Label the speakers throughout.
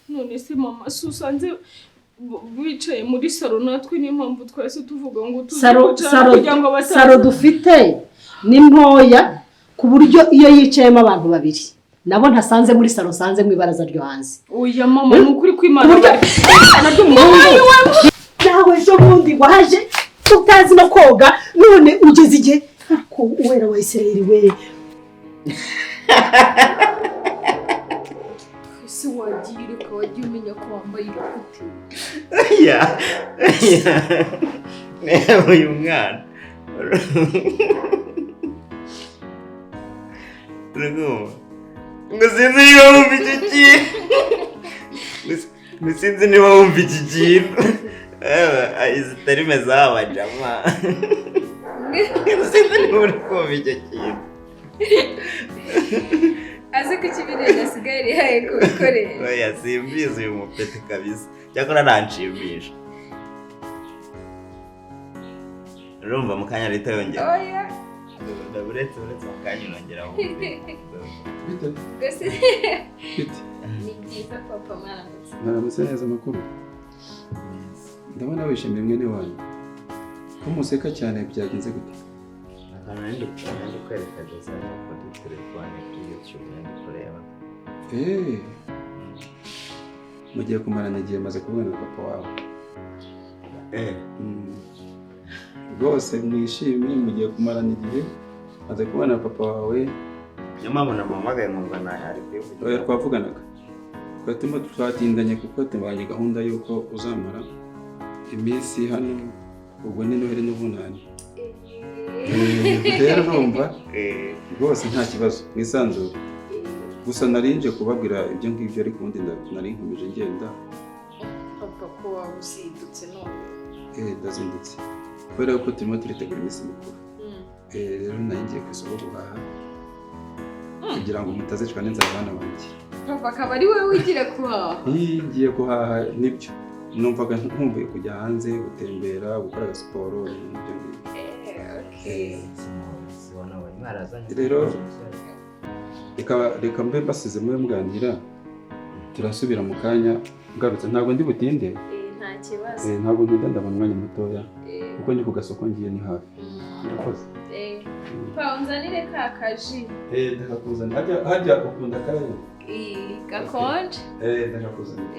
Speaker 1: None se mama, si usanze bicaye muri salo, natwe niyo mpamvu twahise tuvuga ngo tuze
Speaker 2: Salo
Speaker 1: kwicara
Speaker 2: salo
Speaker 1: kugira ngo bataza.
Speaker 2: Salo dufite ni ntoya, ku buryo iyo yicayemo abantu babiri nabo ntasanze muri salo, nsanze mu ibaraza ryo hanze.
Speaker 1: Oya mama, ni ukuri kw'Imana.
Speaker 2: Ku buryo
Speaker 1: Bari naryo umuhungu.
Speaker 2: Nawe ejo bundi waje utazi no koga, none ugeze igihe ariko uwera wa Isirayeli we.
Speaker 1: Ese wagiye ureka, wagiye umenya ko wambaye ibikuti?
Speaker 3: Ya, uyu mwana urumva ngo sinzi niba wumva iki kintu, ngo sinzi niba wumva iki kintu. Ewe, izi terime z'aba jama, sinzi niba uri kumva icyo kintu.
Speaker 4: Azi ko ikibirenge asigaye rihaye kubikoresha.
Speaker 3: Oya, simbizi uyu mupeti kabisa, cyakora aranshimisha. Urumva mu kanya leta yongera
Speaker 4: Oya.
Speaker 3: Uretse mu kanya unongera wumve.
Speaker 5: Bite?
Speaker 4: Rwose.
Speaker 5: Bite?
Speaker 4: Ni byiza papa, mwaramutse.
Speaker 5: Mwaramutse neza, amakuru? Ndabona wishimiye mwene wanyu. Ko museka cyane, byagenze gute?
Speaker 3: Akantu nari ndi kwereka Josiane kuri telefone, kuri YouTube nari ndi kureba.
Speaker 5: Mugiye kumarana igihe, maze kubona na papa wawe. Rwose mwishimye, mugiye kumarana igihe, maze kubona na papa wawe.
Speaker 3: Niyo mpamvu namuhamagaye nkumva nawe ari kwivugira.
Speaker 5: Oya, twavuganaga. Twari turimo twatindanye kuko tubanye gahunda y'uko uzamara iminsi hano, ubwo ni Noheli n'Ubunani. Rero urumva rwose nta kibazo, mwisanzure. Gusa nari nje kubabwira ibyo ngibyo, ariko ubundi nari nkomeje ngenda.
Speaker 1: Papa, ko waba uzindutse none?
Speaker 5: Ndazindutse kubera ko turimo turitegura iminsi mikuru. Rero nari ngiye ku isoko guhaha kugira ngo mutazicwa n'inzara, bana banjye.
Speaker 4: Papa, akaba ari wowe wigira guhaha?
Speaker 5: Iyo ngiye guhaha nibyo numvaga nkumbuye, kujya hanze gutembera, gukora siporo, ibintu nk'ibyo ngibyo. Rero reka mbe mbasize mube muganira, turasubira mu kanya ngarutse, ntabwo ndi butinde.
Speaker 4: Nta kibazo.
Speaker 5: Ntabwo ntinda, ndabona umwanya mutoya kuko ni ku gasoko ngiye, ni hafi. Murakoze.
Speaker 4: Pa, unzanire ka kaji.
Speaker 5: Ndakakuzanira. Hajya ukunda akahe?
Speaker 4: Gakonje.
Speaker 5: Ndakakuzanira.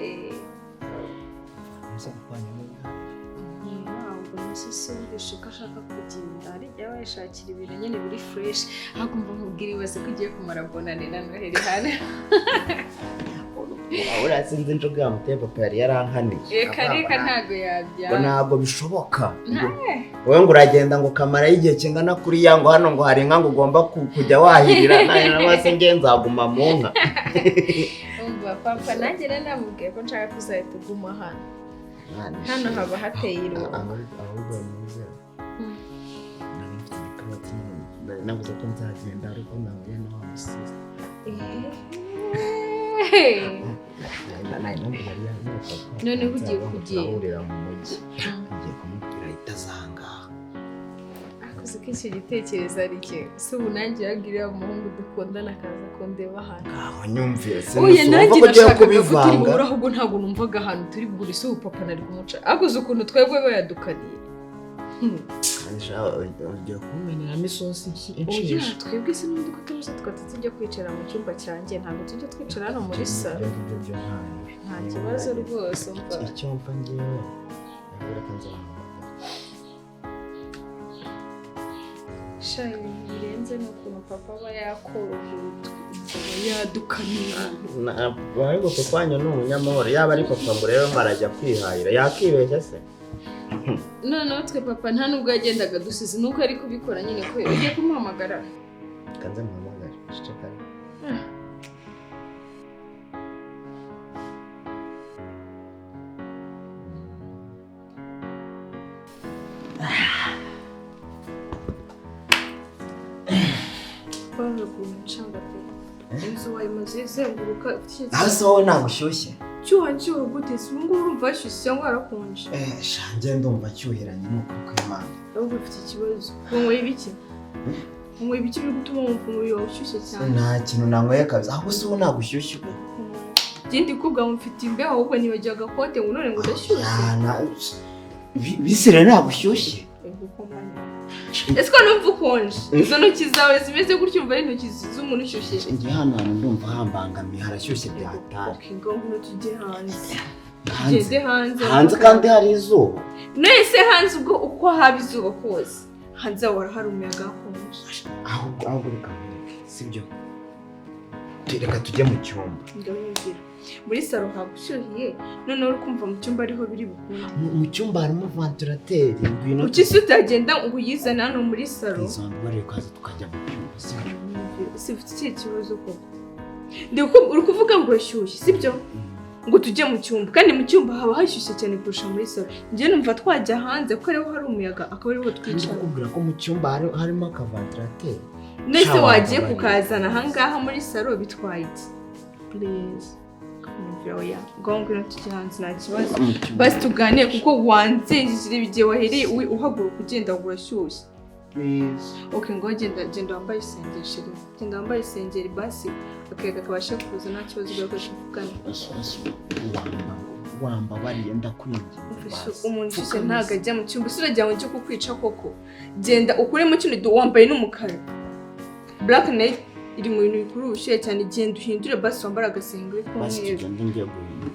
Speaker 1: Ntabwo nasi sumvishe ko ashaka kugenda, hari igihe aba yishakira ibintu nyine biri fresh. Ahubwo mva nkubwira, ibaze ko ugiye kumara Bonane na Noheli hano.
Speaker 3: Uriya sinzi injuga yamuteye, papa yari yarankaniye.
Speaker 4: Reka reka, ntabwo
Speaker 3: Ngo
Speaker 4: yabyara.
Speaker 3: ntabwo bishoboka, wowe ngo uragenda ngo ukamarayo igihe kingana kuriya, ngo hano ngo hari inka ngo ugomba kujya wahirira, nanjye nawe se nge nzaguma mu nka.
Speaker 4: Umva papa, nanjye rero namubwiye ko nshaka kuzahita uguma hano. Hano haba hateye irungu.
Speaker 3: Ahubwo muze nari mfite igikabati nyine, nari navuze ko nzagenda ariko nahuye na wa musizi. Nari namubwiye yari yanyereka ko
Speaker 4: Noneho ugiye
Speaker 3: nzabona
Speaker 4: kugenda.
Speaker 3: Turahurira mu mujyi, ngiye kumubwira ahita aza ahangaha.
Speaker 4: Akoze ko icyo gitekerezo ari cyo si ubu, nanjye yabwira umuhungu dukundana akaza kundeba hano.
Speaker 3: Ngaho nyumvire se.
Speaker 1: Oya.
Speaker 3: Wumva
Speaker 1: Nanjye
Speaker 3: ko ugiye
Speaker 1: nashakaga ko turi
Speaker 3: kubivanga.
Speaker 1: buhure, ahubwo ntabwo numvaga ahantu turi bugure. Ese ubu papa nari kumuca akoze ukuntu twebwe bayadukaniye?
Speaker 3: Kandi sha, ugiye kumeneramo isosi
Speaker 1: Oya.
Speaker 3: inshisha.
Speaker 1: Twebwe se n'ubundi ko tubuze twahita tujya kwicara mu cyumba cyanjye, ntabwo tujya twicara hano muri salo.
Speaker 3: Ibyo ngibyo byo nta
Speaker 1: Nta kibazo rwose, umva.
Speaker 3: Icyo mpfa ngewe nabwo reka nzamuhamagara.
Speaker 4: Sha, ibintu birenze ni ukuntu papa aba yakorohewe.
Speaker 1: Aba yadukaniye.
Speaker 3: Ariko papa wanyu ni umunyamahoro, yaba ari papa ngo urebe ngo arajya kwihahira yakibeshya se?
Speaker 4: Noneho twe papa nta nubwo yagendaga dusize, nuko ari kubikora nyine kubera ugiye kumuhamagara.
Speaker 3: Kanze muhamagare, ceceka.
Speaker 1: Paul, ukuntu nshanga pe, inzu wayimaze izenguruka ifite icyo
Speaker 3: Nawe se wowe ntabwo ushyushye?
Speaker 1: Cyuha cyuha gute se? Ubu ngubu urumva hashyushye cyangwa harakonje?
Speaker 3: Sha, njye ndumva cyuhiranye, ni ukuri kw'Imana.
Speaker 1: Ahubwo ufite ikibazo, wanyweye ibiki? Wanyweye ibiki biri gutuma wumva umubiri wawe ushyushye cyane?
Speaker 3: Nta kintu nanyweye kabisa. Ahubwo se ubu ntabwo ushyushye ubu?
Speaker 4: Ngende kubwa mfite imbeho ahubwo nibagiwe agakote ngo none ngo ndashyushye.
Speaker 3: Bisire ntabwo ushyushye.
Speaker 4: Ese ko numva ukonje? Izo ntoki zawe zimeze gutyo umva ari intoki z'umuntu ushyushye.
Speaker 3: Njye hano hantu ndumva hambangamiye, harashyushye byatari.
Speaker 4: Okay, ngo ngwino tujye hanze. Tugende hanze.
Speaker 3: Hanze kandi hari izuba.
Speaker 4: Nese hanze ubwo uko haba izuba kose. Hanze hahora hari umuyaga hakonje.
Speaker 3: Ahubwo reka nkwereke, sibyo? Reka tujye mu cyumba.
Speaker 4: Ndabibwira. Muri salo hagushyuhiye, noneho uri kumva mu cyumba ariho biri bukunde.
Speaker 3: Mu cyumba harimo ventilateur, ngwino.
Speaker 4: Kuki se utagenda ngo uyizane hano muri salo?
Speaker 3: Izambare ukaza tukajya mu cyumba, sibyo?
Speaker 4: Si ufite ikihe kibazo koko? Uri kuvuga ngo urashyushye, sibyo? Ngo tujye mu cyumba, kandi mu cyumba haba hashyushye cyane kurusha muri salo. Njye numva twajya hanze kuko ariho hari umuyaga, akaba ariho twicara.
Speaker 3: Ndikubwira ko mu cyumba harimo akaventilateur.
Speaker 4: Nese wagiye kukazana ahangaha muri salo bitwaye iki? Please. Oya, ngo ngwino tujye hanze nta kibazo. Basi tuganire kuko wanzengeje igihe wahereye uhaguruka ugenda ngo urashyushye.
Speaker 3: Please.
Speaker 4: Okay, ngo genda wambaye isengeri chérie. Genda wambaye isengeri basi akayaga kabashe kuza nta kibazo ugaruka tuvugane.
Speaker 3: Wambabariye ndakwinginze.
Speaker 4: Umuntu ushyushye ntabwo ajya mu cyumba, ese uragira ngo njye kukwica koko? Genda ukuremo kino wambaye n'umukara. Black night iri mu bintu bikuru ubushyuhe cyane, genda uhindure basi wambare agasengeri k'umweru.
Speaker 3: Basi tugende ngiye guhindura,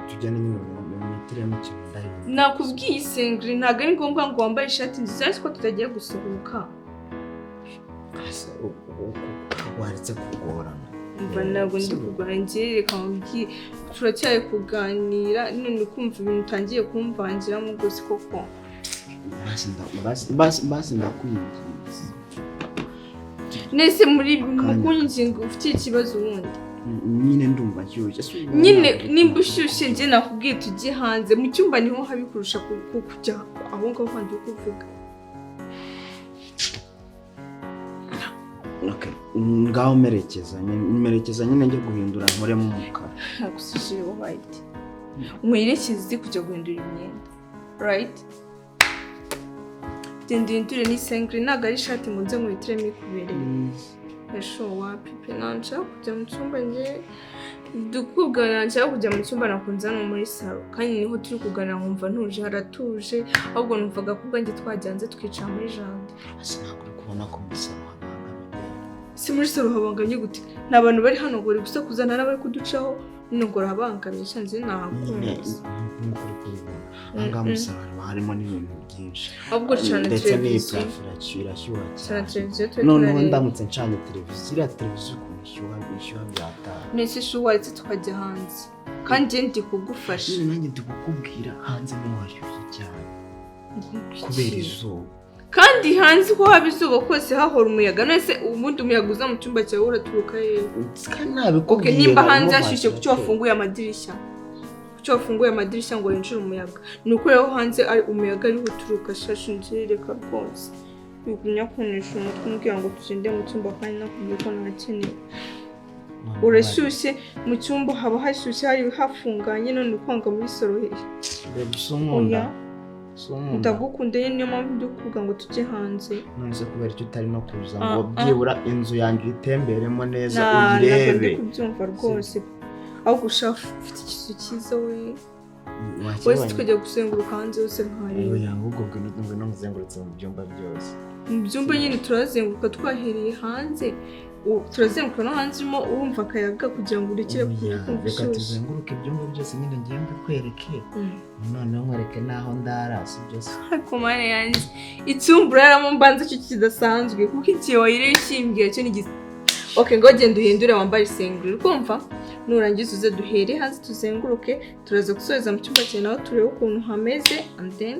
Speaker 3: tujyane nyine mu mitiremo ikintu ndahindura.
Speaker 4: Nakubwiye isengeri ntabwo ari ngombwa ngo wambare ishati nziza ariko tutagiye gusohoka.
Speaker 3: Waretse kugorana.
Speaker 4: Umva ntabwo ndi kugorana, njye reka nkubwire turacyari kuganira none kumva ibintu utangiye kumvangiramo rwose koko.
Speaker 3: Basi ndakwinginze.
Speaker 4: Nese muri mukungingo ufite ikibazo ubundi.
Speaker 3: Nyine ndumva nshyushye.
Speaker 4: Nyine nimba ushyushye njye nakubwiye tujye hanze, mu cyumba niho habi kurusha kujya aho ngaho kandi kuvuga.
Speaker 3: Okay, ngaho merekeza nyine njye guhindura nkoremo umukara.
Speaker 4: Nagusije white. Mwerekeze kujya guhindura imyenda. Right? Genda uhindure n'isengeri ntabwo ari ishati ngo nze nkuhitiremo ikubereye. Esho wapi pe nanshaka kujya mu cyumba njye dukubwana nshaka kujya mu cyumba nakunze hano muri salo kandi niho turi kuganira nkumva ntuje haratuje ahubwo numvaga ko ubwanjye twajyanze twicara muri jardin.
Speaker 3: Ese ntabwo uri kubona ko muri salo habangamye?
Speaker 4: Si muri salo habangamye gute? Ni abantu bari hano ngo bari gusakuza nta n'abari kuducaho none ngo rabangamye cyanze nahakunze.
Speaker 3: Nk'uko uri kubibona ahangaha muri salo haba harimo n'ibintu byinshi.
Speaker 4: Ahubwo cana televiziyo.
Speaker 3: Ndetse n'iyi irashyuha
Speaker 4: cyane.
Speaker 3: Noneho ndamutse ncanye televiziyo, iriya televiziyo ukuntu ishyuha byataha.
Speaker 4: Nese shu waretse tukajya hanze kandi njye ndi kugufasha.
Speaker 3: Nyine nanjye ndi kukubwira hanze niho hashyushye cyane kubera izuba.
Speaker 4: Kandi hanze uko haba izuba kose hahora umuyaga, nese ubundi umuyaga uza mu cyumba cyawe uraturuka hehe?
Speaker 3: Kandi nabikubwiye.
Speaker 4: Nimba hanze hashyushye kuki wafunguye amadirishya? Kuki wafunguye amadirishya ngo winjire umuyaga? Ni uko rero hanze ari umuyaga ariho uturuka. Shashi nzireka rwose. Bigumya kunisha umutwe umbwira ngo tugende mu cyumba kandi nakubwiye ko ntakeneye. Urashyushye mu cyumba haba hashyushye hari hafunganye none ukwanga muri salo hehe?
Speaker 3: Oya.
Speaker 4: Ndagukunda niyo mpamvu ndi kuvuga ngo tujye hanze.
Speaker 3: Nonese kubera icyo utari no kuza ngo byibura inzu yanjye uyitemberemo neza uyirebe.
Speaker 4: Ntabwo ndi kubyumva rwose. Ahubwo ushaka ufite ikizu cyiza we. Wese tukajya guzenguruka hanze hose nkareba.
Speaker 3: Oya ahubwo ngwino muzengurutse mu byumba byose.
Speaker 4: Mu byumba nyine turazenguruka twahereye hanze. Turazenguruka no hanze urimo urumva akayaga kugira ngo urekere kumva
Speaker 3: Reka tuzenguruke ibyumba byose nyine ngiye mbikwereke. Noneho nkwereke n'aho ndara si byose.
Speaker 4: Ariko mana yanjye icyumba uraramo mbanza cyo kidasanzwe kuko igihe wayireye ukimbwira cyo ni gisa. Okay, ngo genda uhindure wambare isengeri uri kumva? Nurangiza uze duhere hanze tuzenguruke, turaza gusoza mu cyumba cyawe naho turebe ukuntu hameze and then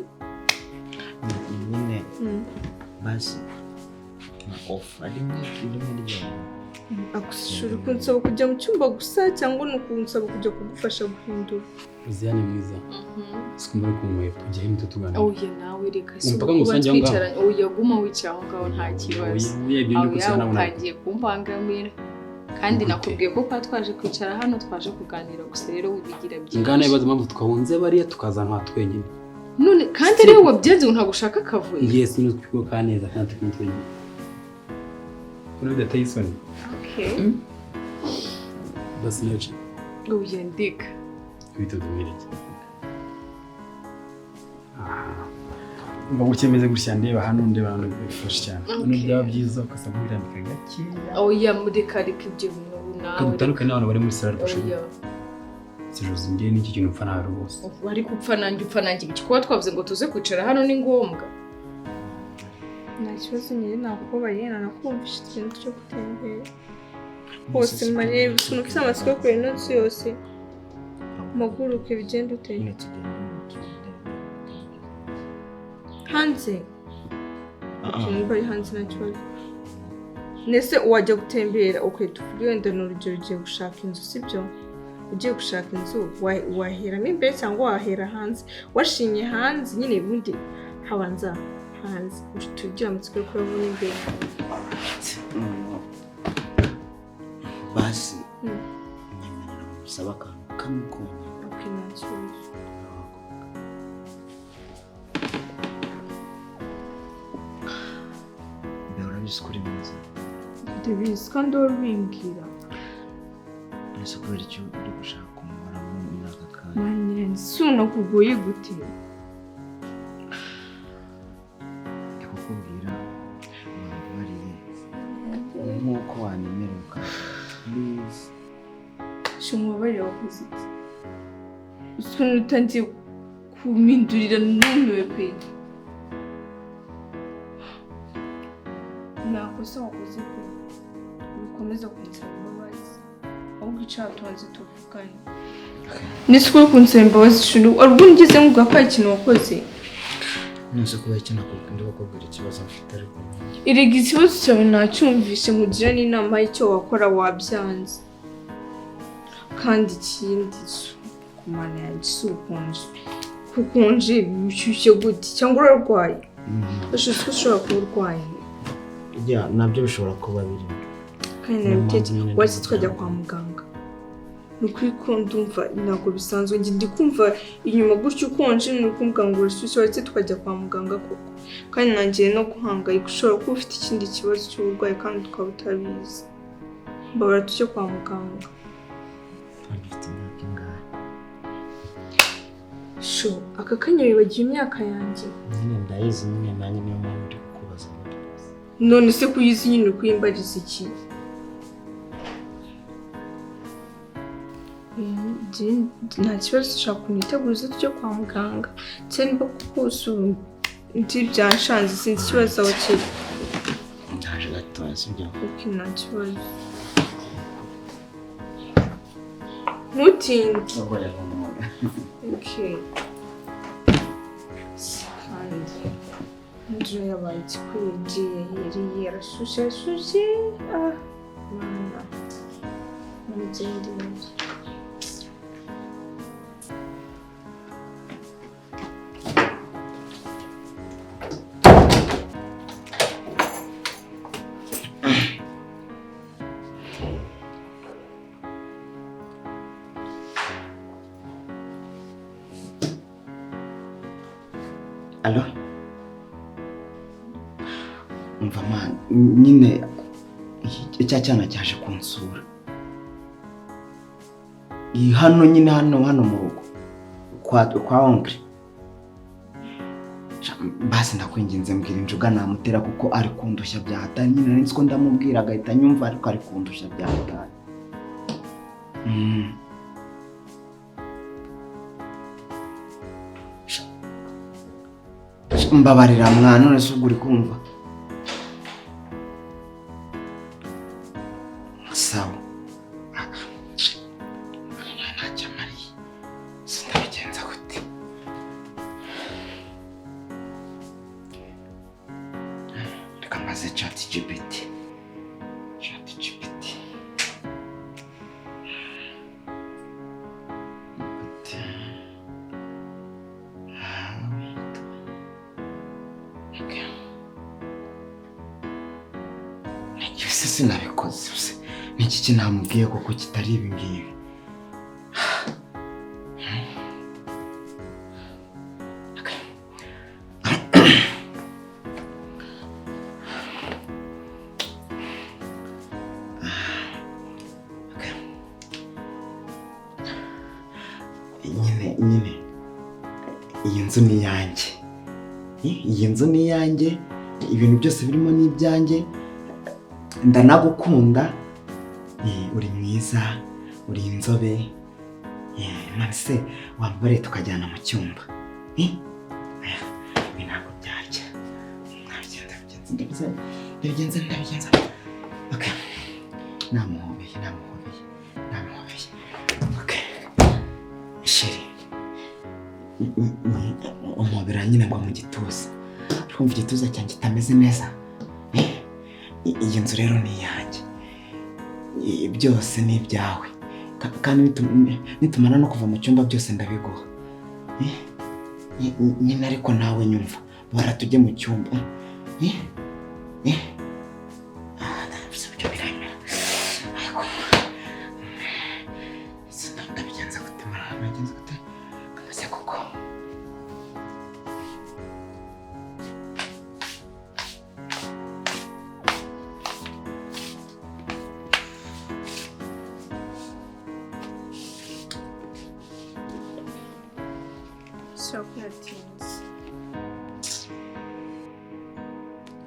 Speaker 3: nyine basi na off ari rimwe ryonyine.
Speaker 4: Agushura kunsaba kujya mu cyumba gusa cyangwa ni ukunsaba kujya kugufasha guhindura?
Speaker 5: Uziyane mwiza. Sikumva uri kunkwepa ujya he tuganira.
Speaker 1: Oya nawe reka si
Speaker 5: Umupaka ngo usange aho ngaho.
Speaker 1: Oya guma wicara aho ngaho nta kibazo.
Speaker 5: Oya ibyo ndi
Speaker 1: Oya utangiye kumbangamira. Kandi nakubwiye ko kwa twaje kwicara hano twaje kuganira gusa rero wibigira byinshi.
Speaker 5: Ngana ibibazo mpamvu twahunze bariya tukaza nka twenyine.
Speaker 1: None kandi rero wabyenze ngo ntabwo ushaka akavuyo.
Speaker 5: Yes, ni twigo kaneza kandi turi twenyine. Kuna bidateye isoni.
Speaker 4: Okay.
Speaker 5: Basi naje.
Speaker 1: Oya ndika.
Speaker 6: Witonze aha. Mba gukemeze gutya ndeba hano ndeba hano bifashe cyane.
Speaker 1: Okay.
Speaker 6: Hano byaba byiza ukasa nk'ubirambika gakeya.
Speaker 1: Oya mureka reka ibyo bintu nawe.
Speaker 6: Kadutandukanye n'abantu bari muri salo rwose.
Speaker 1: Oya.
Speaker 6: Sijoze ngiye n'iki kintu upfa nawe rwose.
Speaker 1: Ariko upfa nanjye upfa nanjye ibiki kuba twavuze ngo tuze kwicara hano ni ngombwa.
Speaker 4: Nta kibazo nyine nakubabariye nanakumvisha ikintu cyo gutembera. Hose marebe ukuntu ufite amatsiko yo kureba ino nzu yose. Muguruke bigende ute?
Speaker 3: Nyine tugende tugende.
Speaker 4: Hanze. Niba ari hanze nta kibazo. Nese wajya gutembera ukahita uvuga wenda ni urugero ugiye gushaka inzu sibyo? Ugiye gushaka inzu waheramo imbere cyangwa wahera hanze? Washimye hanze nyine ubundi habanza hanze. Tugira amatsiko yo kurabona imbere.
Speaker 3: Basi nyemerera musaba akantu kamwe konyine.
Speaker 4: Okay, nta kibazo.
Speaker 3: Mbere urabizi ko uri mwiza.
Speaker 4: Ndabizi kandi wowe ubimbwira.
Speaker 3: Ese kubera icyo uri gushaka kumubara muri aka kanya?
Speaker 4: Mani, si unakugoye gute?
Speaker 3: Ndi kukubwira wambabarire nk'uko wanyemerera please.
Speaker 4: Shumubabarira wakoze iki? Ukuntu utangiye kumpindurira numiwe pe. Nakosa wakoze pe. Ukomeza kunsaba imbabazi. Ahubwo icara tubanze tuvugane. Nese uri kunsaba imbabazi shuru, ubwo ngeze nkubwira ko hari ikintu wakoze.
Speaker 3: Nese kubera iki ndi kukubwira ikibazo mfite ariko
Speaker 4: Erega ikibazo cyawe nacyumvishe nkugira n'inama y'icyo wakora wabyanze. Kandi ikindi ku mana yanjye si ukonje. Kukonje bishyushye gute cyangwa urarwaye? Ushobora ko ushobora kuba urwaye.
Speaker 3: Ya nabyo bishobora kuba birimo.
Speaker 4: Kandi nabitekereje wese twajya kwa muganga. Ni ukuri ko ndumva ntabwo bisanzwe njye ndi kumva inyuma gutyo ukonje ni ukumbwira ngo urashyushye wese tukajya kwa muganga koko. Kandi nangiye no guhangayika ushobora kuba ufite ikindi kibazo cy'uburwayi kandi ukaba utabizi. Mbabara tujye kwa muganga.
Speaker 3: Ufite imyaka ingahe?
Speaker 4: Sho, aka kanya wibagiwe imyaka yanjye.
Speaker 3: Nyine ndayizi nyine nanjye niyo mpamvu ndi kukubaza.
Speaker 4: None se kuyizi nyine uri kuyimbariza iki? Nta kibazo ushaka kuniteguza tujye kwa muganga. Cyane niba kukusa ndi byanshanze sinzi ikibazo aho kiri.
Speaker 3: Ndaje gatoya sibyo?
Speaker 4: Okay, nta kibazo. Ntutinde. Okay. Kandi inzu yabaye ikikwiye yariye arashyushye arashyushye. Ah, mana. Mugende neza.
Speaker 3: Alo? Umva man, nyine cya cyana cyaje kunsura. Hano nyine hano mu rugo kwa onkre. Basi ndakwinginze mbwira injuga namutera kuko ari kundushya bya hatari. Nyine nari nzi ko ndamubwira agahita nyumva ariko ari kundushya bya hatari. Mbabarira mwana none se ubwo uri kumva? Sawa. Ntacyo amariye. Sindabigenza gute? Reka maze ChatGPT. ChatGPT. Ese sinabikoze. Niki kinamubwiye koko kitari ibi ngibi? Nyine iyi nzu ni iyanjye. Iyi nzu ni iyanjye, ibintu byose birimo ni ibyanjye. Ndanagukunda. Uri mwiza, uri inzobe. None se wambare tukajyana mu cyumba. Ibi ntabwo byarya. Ndabigenza. Okay. Namuhobeye. Okay. Sheri. Umubera nyine ngo mu gituza. Twumva igituza cyanjye kitameze neza. Iyi nzu rero ni iyanjye. Byose ni ibyawe. Kandi nitumara no kuva mu cyumba byose ndabiguha. Nyine ariko nawe nyumva. Bara tujye mu cyumba. Ndabigenza gute? Kameze koko.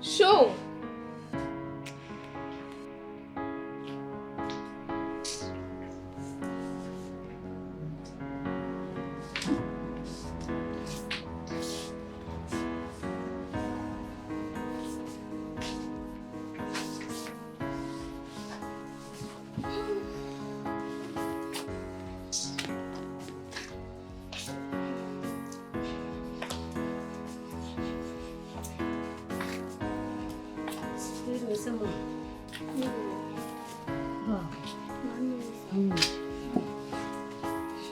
Speaker 4: Show.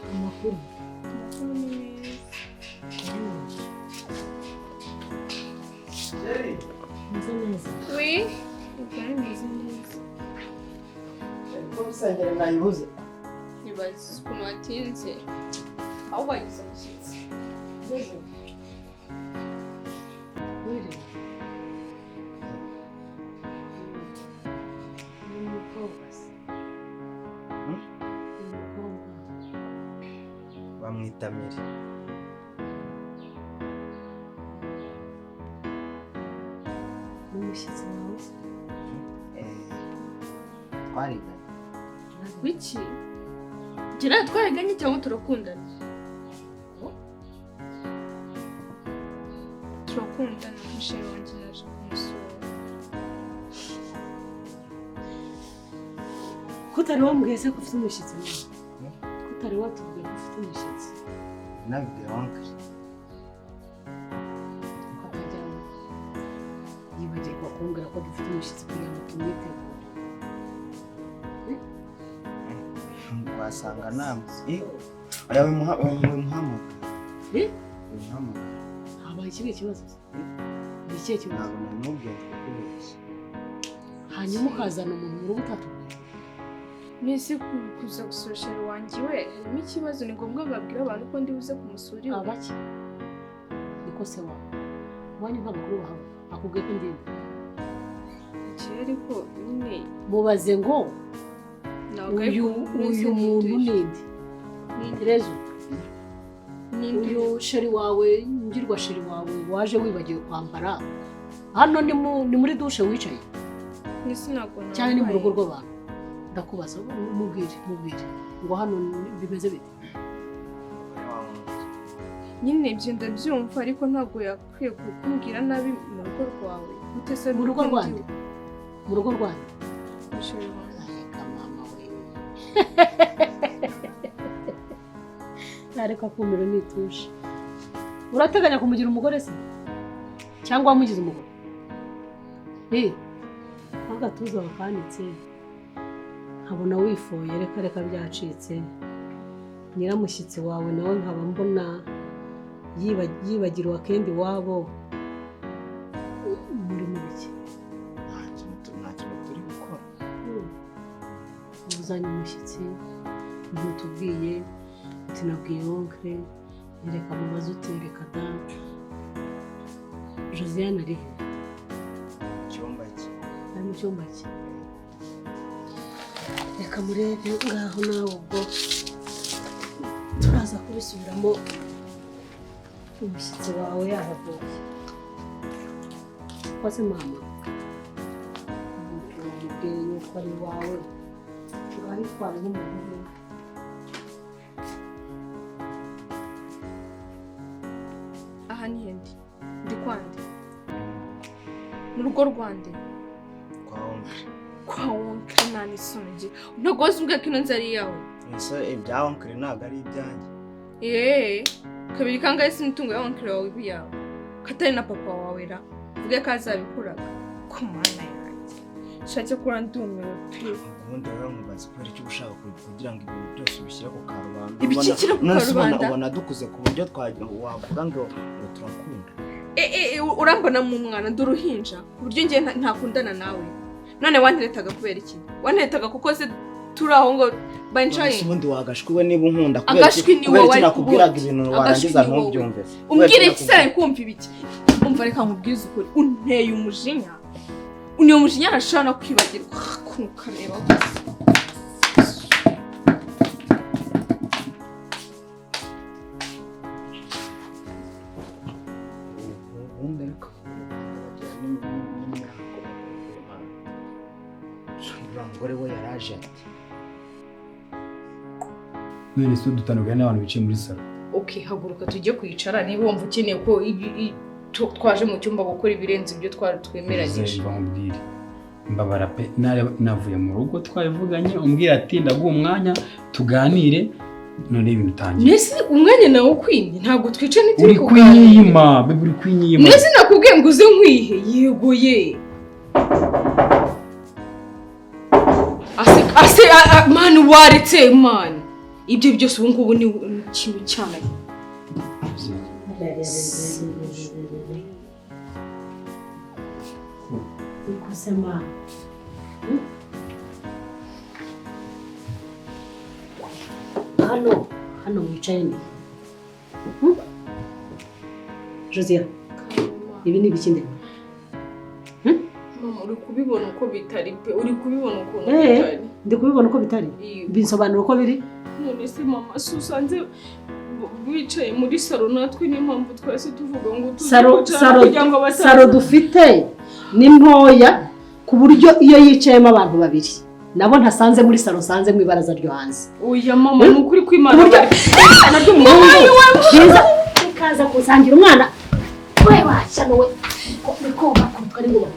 Speaker 2: Amakuru. Meze neza.
Speaker 4: Oui, meze neza.
Speaker 3: Ko bisangire nayibuze.
Speaker 4: Nibaza ukuntu watinze. Aho wagize umushyitsi.
Speaker 3: Bamwita Miri.
Speaker 2: Umushyitsi wawe?
Speaker 3: Twariganye.
Speaker 4: Wiki? Njye nawe twariganye cyangwa turakundana? Turakundana, umushinga wanjye naje kumusura.
Speaker 2: Kutari wambwiye se ko ufite umushyitsi nawe? Kutari watubwiye ko ufite umushyitsi?
Speaker 3: Nabibwiye oncle.
Speaker 2: Ko atajya yibagirwa kumbwira ko dufite umushyitsi kugira ngo tumwitegure.
Speaker 3: Wasanga namwe. Oya wimuhamagara. Wimuhamagara.
Speaker 2: Habaye ikihe kibazo? Ni ikihe kibazo?
Speaker 3: Ntabwo namubwiye kukubeshya.
Speaker 2: Hanyuma ukazana umuntu mu rugo utatubwiye.
Speaker 4: Nese kuza gusura sheri wanjye we harimo ikibazo, ni ngombwa babwira abantu ko ndi buze kumusura iwe.
Speaker 2: Abaki? Niko se wawe. Iwanyu nta makuru bahawe. Akubwiye ko ndinde.
Speaker 4: Iki ariko nyine
Speaker 2: mubaze ngo uyu muntu ninde? Rezo. Uyu sheri wawe, ngirwa sheri wawe waje wibagiwe kwambara. Hano ni muri dushe wicaye. Cyane ni mu rugo rw'abantu. Ndakubaza mubwire ngo hano bimeze bite?
Speaker 4: Nyine ibyo ndabyumva ariko ntabwo yakwiye kukumbwira nabi mu rugo rwawe. Gute
Speaker 2: mu rugo rwanjye? Mu rugo rwanjye? Reka mama we. Nareka kumira nituje. Urateganya kumugira umugore se? Cyangwa wamugize umugore? Agatuza bakanitse. Nkabona wifoye reka reka byacitse. Nyiramushyitsi wawe nawe nkaba mbona yibagirwa kendi wabo. Muri mu biki?
Speaker 3: Nta kintu turi gukora.
Speaker 2: Uzanye umushyitsi ntutubwiye uti nabwiye oncle reka mubaze uti reka da. Josiane ari he?
Speaker 3: Cyumba cye.
Speaker 2: Ari mu cyumba cye. Reka murebe ngaho nawe ubwo Turaza kubisubiramo umushyitsi wawe yahavuye. Koze mama, umubwiye yuko ari iwawe, urabitwara nk'umuntu.
Speaker 4: Aha ni hendi ndi kwande mu rugo rwande
Speaker 3: kwa onkre.
Speaker 4: Kwa onkre nta n'isoni ngira, ntabwo wazi umbwira ko ino nzu ari iyawe.
Speaker 3: Ese ibya onkre ntabwo ari ibyanjye?
Speaker 4: Eee, kabiri kangahe se imitungo ya onkre wawe iba iyawe katari na papa wawe ra uvuge ko azabikuraga ku mana yanjye shake kura ndumiwe pe.
Speaker 3: Ubundi rero nkubaza kubera icyo ushaka kugira ngo ibintu byose ubishyire ku karubanda.
Speaker 4: Ibikikira ku karubanda?
Speaker 3: Ubona dukuze ku buryo wavuga ngo turakunda.
Speaker 4: Urambona mu mwana ndi uruhinja ku buryo njye ntakundana nawe. None wanteretaga kubera iki? Wanteretaga kuko se turi aho ngo bancaye.
Speaker 3: Ubundi wagashwi we niba unkunda kubera iki nakubwiraga ibintu warangiza ntubyumve.
Speaker 4: Umbwire iki se kumva ibiki? Umva reka nkubwize ukuri, unteye umujinya. Unteye umujinya ntashobora no kwibagirwa ukareba gusa.
Speaker 3: Ubundi ariko umugore we yaraje ati
Speaker 6: none se dutandukanye n'abantu bicaye muri salo.
Speaker 1: Okay, haguruka tujye kwicara niba wumva ukeneye ko twaje mu cyumba gukora ibirenze ibyo twari twemeranyije.
Speaker 6: Nkubwire mbabara pe, navuye mu rugo twabivuganye umbwira ati ndaguha umwanya tuganire, none ibintu utangiye.
Speaker 1: Mbese umwanya nawe ukwimye ntabwo twica ntituri
Speaker 6: kuganira. Uri kwinyima, bebe uri kwinyima.
Speaker 1: Mbese nakubwiye ngo uze nkwihe, yego ye. Ase mani waretse mani. Ibyo byose ubu ngubu ni ikintu cyane.
Speaker 2: Kusema hano hano mwicaye ni Josia, ibi ni ibiki?
Speaker 1: Mama uri kubibona uko bitari pe, uri kubibona ukuntu bitari.
Speaker 2: Ndi kubibona uko bitari, binsobanura uko biri.
Speaker 1: None se mama usanze bicaye muri salo natwe niyo mpamvu twese tuvuga ngo
Speaker 2: salo dufite ni ntoya ku buryo iyo yicayemo abantu babiri nabo ntasanze muri salo nsanze mu ibaraza ryo hanze.
Speaker 1: Oya mama ni ukuri kw'Imana
Speaker 2: naryo umuhungu byiza ikaza kusangira umwana we washyano we niko bakutwa ari ngo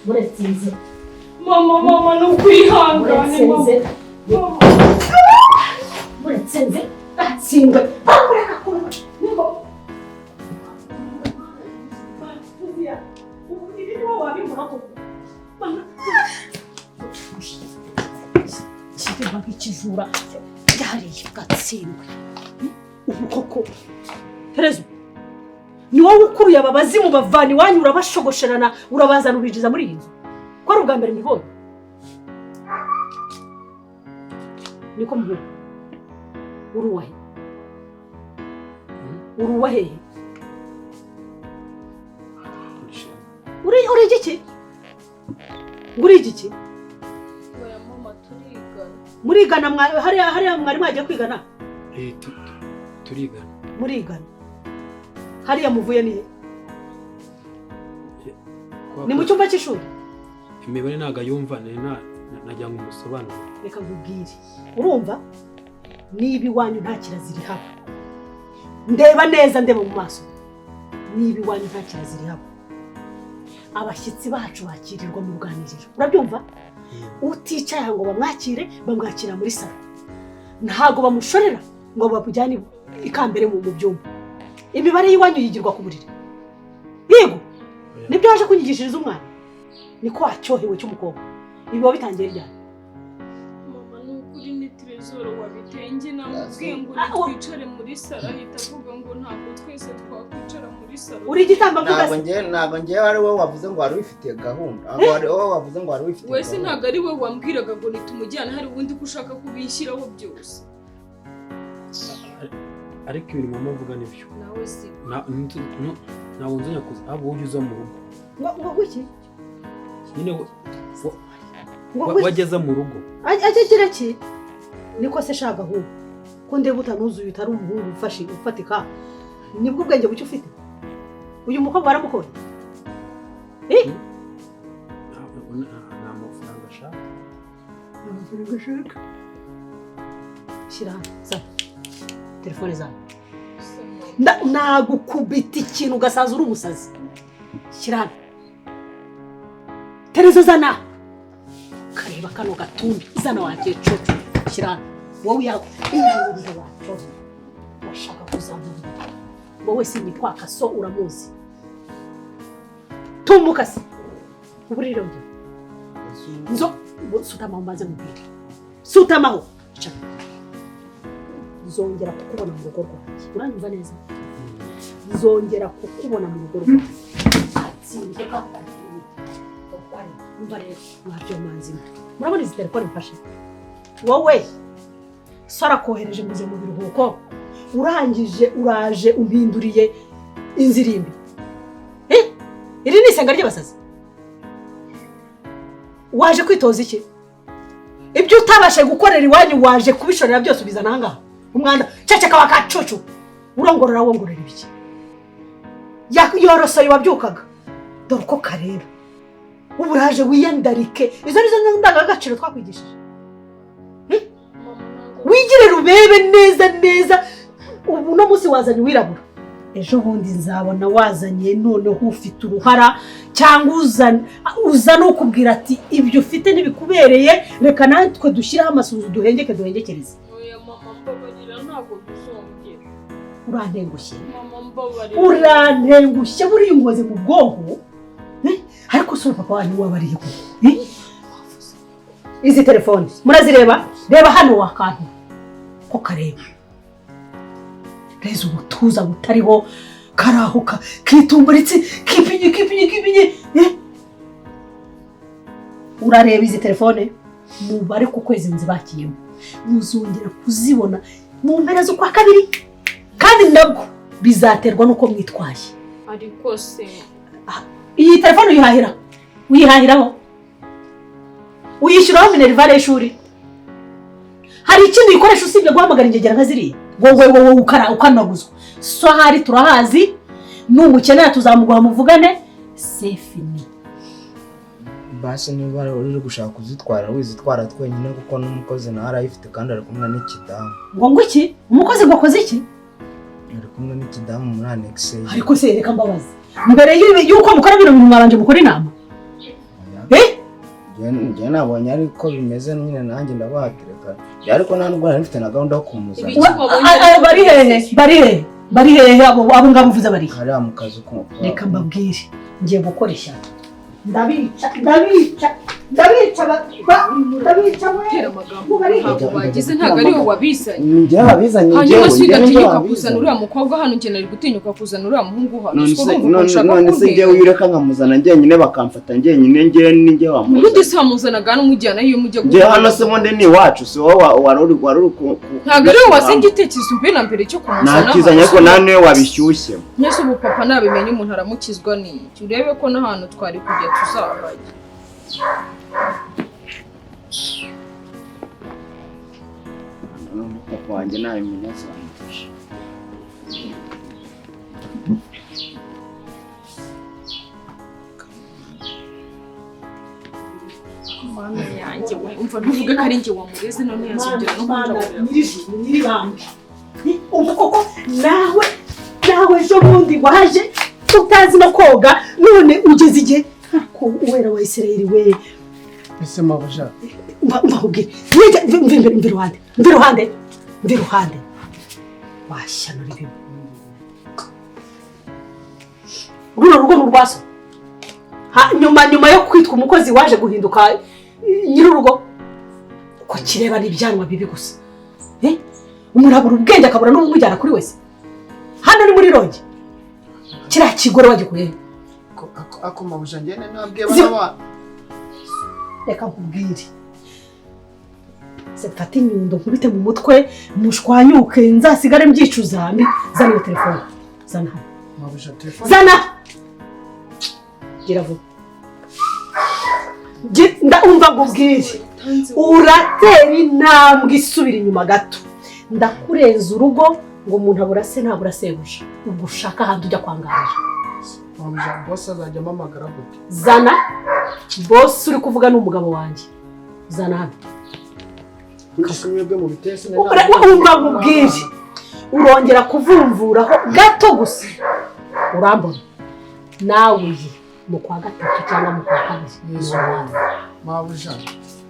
Speaker 2: muretsinze
Speaker 1: mama mama ni ukwihangana
Speaker 2: muretsinze atsindwe kireba nk'ikijura byariye gatsindwe. Ubu koko Terezo ni wowe ukuruye aba bazimu bavana iwanyu urabashogosherana urabazana ubinjiza muri iyi nzu ko ari ubwa mbere mbibonye? Niko muhura uruwahe uruwahe uri igiki? Uri igiki?
Speaker 1: Oya mama turigana.
Speaker 2: Murigana hariya mwari mwagiye kwigana?
Speaker 6: Turigana.
Speaker 2: Murigana. Hariya muvuye ni he? Ni mu cyumba cy'ishuri?
Speaker 6: Imibare ntago yumva nagira ngo umusobanure.
Speaker 2: Reka nkubwire. Urumva? Niba iwanyu nta kirazira ihaba. Ndeba neza ndeba mu maso. Niba iwanyu nta kirazira ihaba. Abashyitsi bacu bakirirwa mu ruganiriro. Urabyumva? Uticaye ngo bamwakire, bamwakira muri salo. Ntago bamushorera ngo bamujyane ikambere mu byumba. Imibare y'iwanyu yigirwa ku buriri. Yego. Nibyo waje kunyigishiriza umwana. Niko wacyohewe cy'umukobwa. Ibi wabitangiye ryari?
Speaker 1: Mama ni ukuri ni Trezor wabitenge namubwiye ngo twicare muri salo ahita avuga ngo ntabwo twese twakwicara muri salo.
Speaker 2: Uri igitambambuga se?
Speaker 3: Ntabwo ngiye ari wowe wavuze ngo wari wifitiye gahunda. Ntabwo ari wowe wavuze ngo wari wifitiye.
Speaker 1: Wese ntabwo ari wowe wambwiraga ngo nitumujyane hari ubundi ko ushaka kubishyiraho byose.
Speaker 6: Ariko ibintu mama avuga nibyo.
Speaker 1: Nawe si.
Speaker 6: Ntabwo nzongera kuza ahubwo ujye uza mu rugo.
Speaker 2: Ngo iki?
Speaker 6: Nyine wageze mu rugo.
Speaker 2: Ajya agira ki? Niko se shaka ahubwo ko ndeba utanuzuye utari umuhungu ufashe ufatika, nibwo ubwenge buke ufite. Uyu mukobwa waramukoye?
Speaker 6: Nta mafaranga ashaka.
Speaker 2: Amafaranga ashaka. Shyira hano, zana telefone zawe. Nagukubita ikintu ugasaza uri umusazi. Shyira hano. Terezo zana. Kareba kano gatumbi zana wanjye coco. Shyira hano. Wowe yawe wacu. Washaka kuzamura. Wowe sinyikwaka so uramuzi. Tumuka se. Uburiro byo. Nzo sutamaho mbanze mubwire. Sutamaho. Nzongera kukubona mu rugo rwanjye. Uranyumva neza? Nzongera kukubona mu rugo rwanjye. Atsinze umva rero mwabyo manzi. Murabona izi telefone mfashe? Wowe so arakohereje muze mu biruhuko, urangije uraje umpinduriye inzirimbi. Iri ni isenga ry'abasazi. Waje kwitoza iki? Ibyo utabashe gukorera iwanyu waje kubishorera byose ubizana aha ngaha. Umwanda ceceka wakacucu. Urongorora wongorera ibiki? Yorosoye wabyukaga. Dore uko kareba. Ubu uraje wiyandarike. Izo nizo ndangagaciro twakwigishije. Wigire rubebe neza neza. Ubu no munsi wazanye wirabura. Ejo bundi nzabona wazanye noneho ufite uruhara cyangwa uzana ukubwira ati ibyo ufite ntibikubereye, reka natwe dushyiraho amasunzu duhengeke duhengekereze.
Speaker 4: Oya mama mbabarira ntabwo bizongera.
Speaker 2: Urantengushye.
Speaker 4: Mama mbabarira.
Speaker 2: Urantengushye buriya unkoze mu bwonko. Ariko si papa wanyu wabariye koko. Izi telefone murazireba? Reba hano wakantu ko kareba. Reza ubutuza butariho karahuka kitumburitse kipinye kipinye kipinye. Urareba izi telefone mubare ku kwezi nzibakiyemo, muzongera kuzibona mu mpera z'ukwa kabiri, kandi nabwo bizaterwa nuko mwitwaye.
Speaker 4: Ariko se
Speaker 2: iyi telefone uyihahira, uyihahiraho, uyishyuraho minerivare y'ishuri. Hari ikindi uyikoresha usibye guhamagara ingegera nka ziriya? Wowe wowe ukara ukanaguzwa. So hari turahazi, numukenera tuzamuguha muvugane. Sefini
Speaker 3: basi niba uri gushaka kuzitwara wizitwara twenyine kuko n'umukozi nawe arayifite kandi ari kumwe n'ikidamu.
Speaker 2: Ngo iki? Umukozi ngo akoze iki?
Speaker 3: Ari kumwe n'ikidamu muri annexe.
Speaker 2: Ariko se reka mbabaze. Mbere y'uko mukora bino bintu mwabanje mukora inama?
Speaker 3: Njye nabonye ariko bimeze nyine nanjye ndabahatereka. Ariko nta nubwo nari mfite na gahunda yo kumuzana.
Speaker 2: Bari hehe? Bari hehe? Bari hehe abo ngabo uvuze bari?
Speaker 3: Hariya mu kazu k'umukobwa.
Speaker 2: Reka mbabwire. Ngiye gukora ishyano. Ndabica, ndabica, ndabica, ndabica we.
Speaker 1: Ntabwo bagize ntabwo ari wowe wabizanye.
Speaker 3: Njye wabizanye njyewe.
Speaker 1: Hanyuma si ugatinyuka kuzana uriya mukobwa hano, njye nari gutinyuka kuzana uriya muhungu hano.
Speaker 3: None se njyewe ureka nkamuzana njyenyine bakamfata njyenyine, njyewe ninjye wamuzana.
Speaker 1: Ubundi se wamuzanaga hano umujyana iyo mujya
Speaker 3: gukora? Njye hano se ubundi ni iwacu, si wowe wari uri
Speaker 1: Ntabwo ari wowe wazanye igitekerezo mbe na mbere cyo kumuzana.
Speaker 3: Nakizanye ariko nawe niwe wabishyushye.
Speaker 1: Mwese ubu papa nabimenye umuntu aramukizwa n'iki? Urebe ko n'ahantu twari kujya tuzahajya.
Speaker 3: Papa wanjye nabimenya azamufasha.
Speaker 1: Mana yanjye we, umva ntuvuge ko ari njye wamureze none yazongera no kunjabura.
Speaker 2: Nyir'ijuru nyir'ibambe. Ubu koko nawe ejo bundi waje utazi no koga none ugeze igihe ko uwera wa Isirayeli we.
Speaker 7: Ese mabuja
Speaker 2: mva mva iruhande mva iruhande washyano ribi. Runo rugo ni urwaso. Nyuma yo kwitwa umukozi waje guhinduka nyir'urugo. Uko kireba n'ibyanwa bibi gusa. Umuntu ubwenge akabura n'ubumujyana kuri wese. Hano ni muri rongi. Kiriya kigore wagikuye.
Speaker 7: Ako mabuja njye nabwiye bana.
Speaker 2: Reka nkubwire. Se mfate inyundo nkubite mu mutwe mushwanyuke nzasigare mbyicuza. Zana iyo telefone. Zana hano.
Speaker 7: Mabuja telefone.
Speaker 2: Zana. Gira vuba. Ndumva nkubwire.
Speaker 4: Utanze.
Speaker 2: Uratera intambwe isubira inyuma gato, ndakurenza urugo. Ngo umuntu abura se ntabura sebuja. Ubwo ushaka ahantu ujya kwangarira.
Speaker 7: Mabuja, boss azajya ampamagara gute?
Speaker 2: Zana boss uri kuvuga ni umugabo wanjye, zana hano.
Speaker 7: Kuki mwebwe mu bitesi?
Speaker 2: Wumva nkubwire, urongera kuvumvuraho gato gusa urambona nawe iyi mu kwa gatatu cyangwa mu kwa kabiri.
Speaker 7: Yesu, mabuja.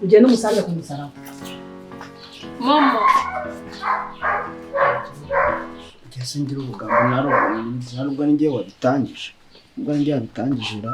Speaker 2: Ugende umusange ku musaraba.
Speaker 1: Mama.
Speaker 8: Njye singira ubugambo, ntarubwo ni njye wabitangije, ubwo ni njye wabitangije ra.